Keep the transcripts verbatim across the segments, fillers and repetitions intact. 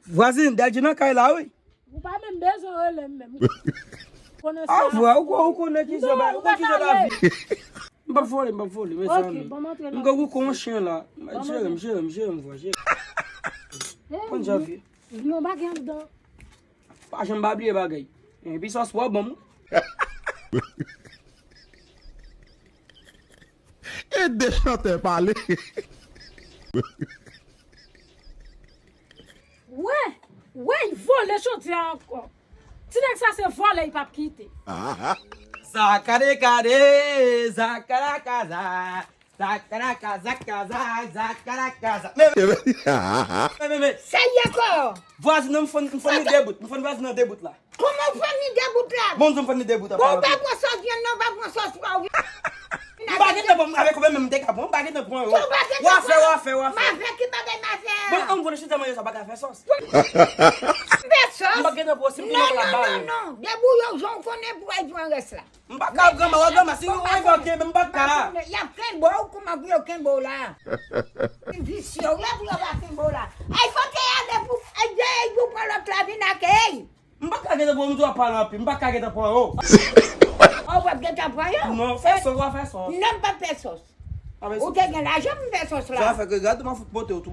Vwazin, Dadji nan kay la, wi. Ou pa menm bezwen rele m menm. Konnen sa. Ah, vwa, ou ko-, ou konnen ki jan ba, ou konnen ki jan ba vi. M p ap vole, m p ap vole, mezanmi. M gen gou kon yon chen la. Jere m, jere m, jere m, vwa, jere m. Konn jan vi. Non, bagay anndan. Pa janm pa bliye bagay. Epi sòs wè bon. Ede chantè pale. Wè, wè, y vole jodi a ankò. Ti nèg sa se vòlè, y p ap kite. Zakade kade, zakada kaza, zakada kaza kaza, zakada kaza. Men, men, men, men. Sa y ankò. Vwazin nan, m fann, m fann li debout, m fann vwazin nan debout la. Kòman w fann li debout la? Bon, m fann li debout la. Bon, ou pa pran sòs vyann nan, ou pa pran sòs pwa, wi. M pa gentan pran, avèk ou menm, m te ka pran, m pa gentan pran yo. Ou pa gentan pran? W a fè, w a fè, w a fè. M avè ki bagay m a fè a? Bon, an m konnen chita manje sa, w pa ka fè sòs. M fè sòs? M pa gentan pran, si m tou nan la ba yo. Non, non, non, non. Debouye w jan w konnen pou w al jwenn rès la. M pa ka, granma, w a granma, si w revoke, m pa ka. Y ap kenbe w, kouman pou yo kenbe w la? Visye, w la pou yo pa kenbe w la. Ay, kote y ale pou, ay, ay, pou pran lòt la vin ak, ey. M pa ka gentan pran, m tou ap pale anpil, m pa ka gentan pran yo. Oh, w ap gentan pran yo? Non, fè sòs, w a fè sòs. Non, m p ap fè sòs. Ou te gen lajan pou m fè sòs la. Sa fè ke gade m a fout pote w tou.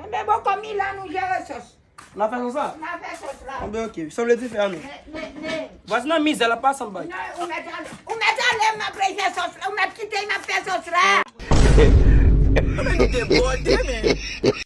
Enben, bon, kòm Milan, nou jere sòs. N a fè sòs la? N a fè sòs la. Anben, ok. Sanble dife a nou. Men, men, men. Vwazin nan mizè, l ap pase anba. Non, ou mèt ale, ou mèt ale, m ap fè sòs la. Ou mèt kite m ap fè sòs la. Anben, nou debòde, men.